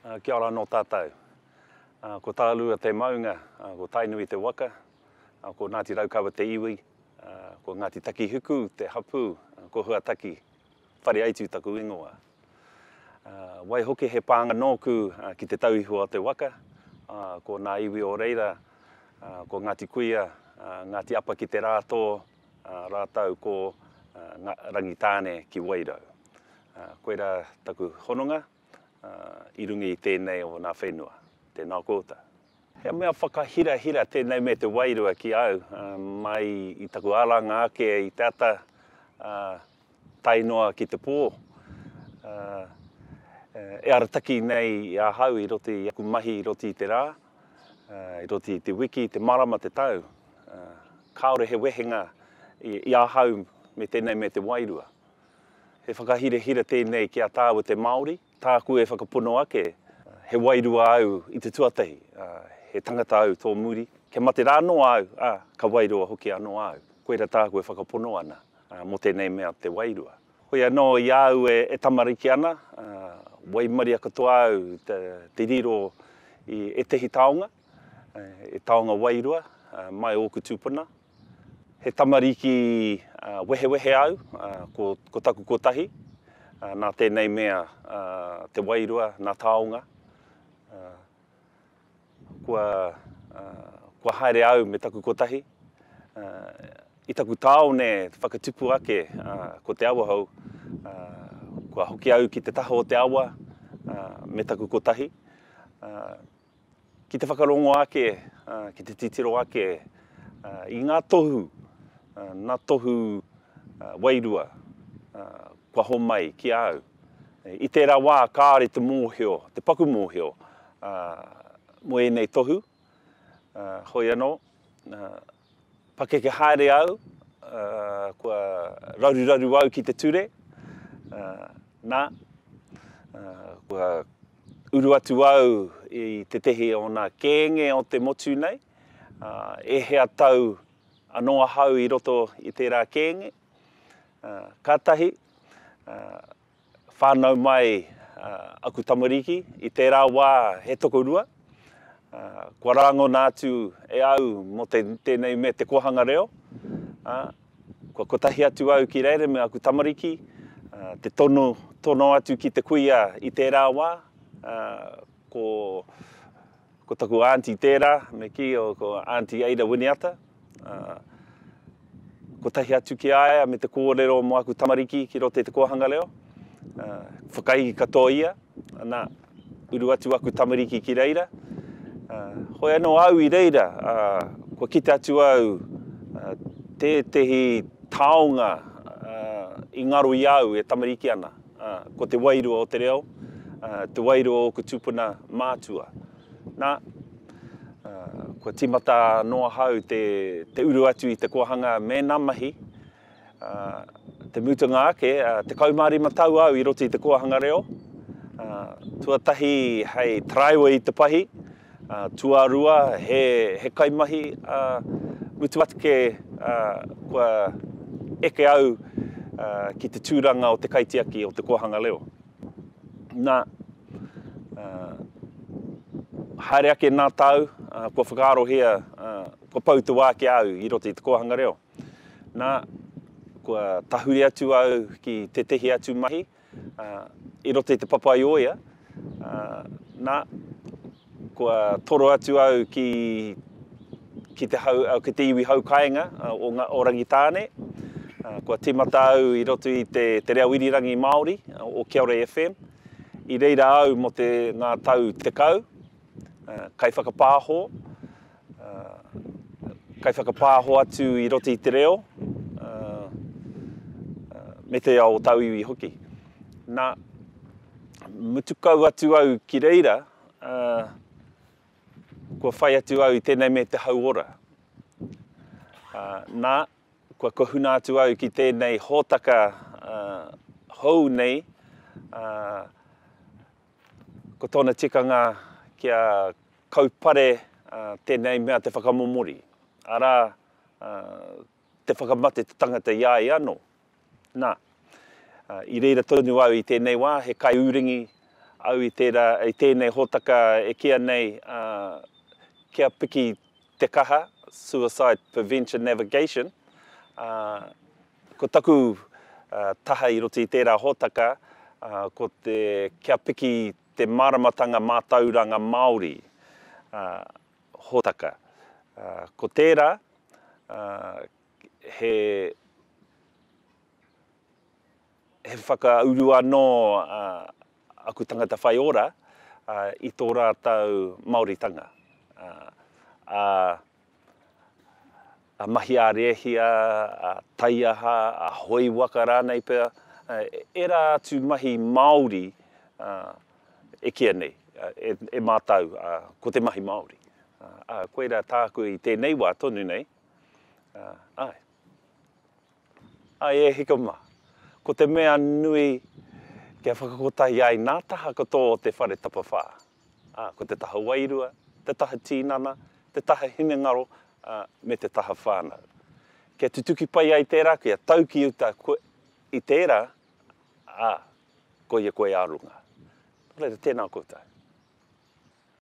Kia ora anō tātou. Ko Tararua te maunga, ko Tainui te waka, ko Ngāti Raukawa te iwi, ko Ngāti Takihuku te hapū, ko Huataki Whareaitu taku ingoa. Waihoki he pānga nōku ki Te Tauihu o te Waka, ko nā iwi o reira, ko Ngāti Kuia, Ngāti Apa ki te Rātō, rātou ko Rangitāne ki Wairau. Koirā taku hononga i runga i tēnei o nā whenua. Tēnā koutou. He mea whakahirahira tēnei me te wairua ki au, mai i taku aranga ake i te ata, tae noa ki te pō. E arataki nei i ahau i roto i aku mahi i roto i te rā, i roto i te wiki, te marama, te tau. Kāore he wehenga i ahau me tēnei me te wairua. He whakahirahira tēnei ki a tāua te Māori, tāku e whakapono ake, he wairua au i te tuatahi, he tangata au tō muri, kia mate rā anō au, ā, ka wairua hoki anō au. Koira tāku e whakapono ana mō tēnei mea te wairua. Hoi anō i a au e tamariki ana, waimaria katoa au te riro i ētehi taonga, e taonga wairua mai ōku tūpuna. He tamariki wehewehe au, ko taku kotahi, nā tēnei mea te wairua, nā taonga. Kua, kua haere au me taku kotahi. I taku tāone whakatupu ake ko Te Awahou, kua hoki au ki te taha o te awa me taku kotahi. Ki te whakarongo ake, ki te titiro ake i ngā tohu, ngā tohu wairua kua homai ki a au. I tērā wā kāore te mōhio, te paku mōhio mō ēnei tohu, hoi anō, Pakeke haere au, kua raruraru au ki te ture, nā, kua uru atu au i tētehi o nā kēnge o te motu nei, ēhea tau anō ahau i roto i tērā kēnge, kātahi, Whānau mai aku tamariki, i tērā wā he tokorua, kua rāngona atu e au mō tēnei me te kōhanga reo, kua kotahi atu au ki reira me aku tamariki, te tono, tono atu ki te kuia i tērā wā, ko, ko taku aunty tērā, me kī, ko Aunty Ada Winiata, Kotahi atu ki a ia me te kōrero mō aku tamariki ki roto i te kōhanga reo. Whakairi katoa ia, ana, uru atu aku tamariki ki reira. Hoi anō au i reira, kua kite atu au tētehi taonga i ngaro i a au e tamariki ana, ko te wairua o te reo, te wairua o ōku tūpuna mātua. Nā, kua tīmata anō ahau te, te uru atu i te kōhanga me nā mahi. Te mutunga ake, 15 tau au i roto i te kōhanga reo. Tuatahi hei taraiwa i te pahi, tuarua he, he kaimahi, mutu ake kua eke au ki te tūranga o te kaitiaki o te kōhanga reo. Nā, haere ake nā tau, kua whakaarohia, kua pau te wā ki a au i roto i te kōhanga reo. Nā, kua tahuri atu au ki tētehi atu mahi i roto i Te Papaioea, nā, kua toro atu au ki, ki te hau, ki te iwi hau kāinga o, o Rangitāne. Kua tīmata au i roto i te, te reo irirangi Māori o Kia Ora FM. I reira au mō te, ngā tau 10, kaiwhakapāho, kaiwhakapāho atu i roto i te reo, me te ao o tauiwi hoki. Nā, mutu kau atu au ki reira, Kua whai atu au i tēnei me te hauora. Nā, kua kuhuna atu au ki tēnei hōtaka hou nei, ko tōna tikanga kia kaupare tēnei mea te whakamomori, arā, te whakamate te tangata i a ia anō. Nā, i reira tonu au i tēnei wā, he kaiūringi Au i tērā, i tēnei hōtaka e kīa nei, kia piki te kaha, Suicide Prevention Navigation, ā, ko taku taha i roto i tērā hōtaka, ko te kia piki te māramatanga mātauranga Māori hōtaka. Ko tērā, he. He whakauru anō aku tangata whai ora i tō rātou Māoritanga, ā, a mahi ā-rēhia, a taiaha, a hoi waka rānei pea, ērā atu mahi Māori e kīia nei e mātou ko te mahi Māori. Ā, koirā tāku i tēnei wā tonu nei, āe. Ai e hika ma. Ko te mea nui kia whakakotahi ai nā taha katoa o te whare tapawhā, ā, ko te taha wairua, te taha tīnana, te taha hinengaro, ā, me te taha whānau. Kia tutuki pai ai tērā, kia tau ki uta koe i tērā, ā, koia koe a runga. Nō reira, tēnā koutou.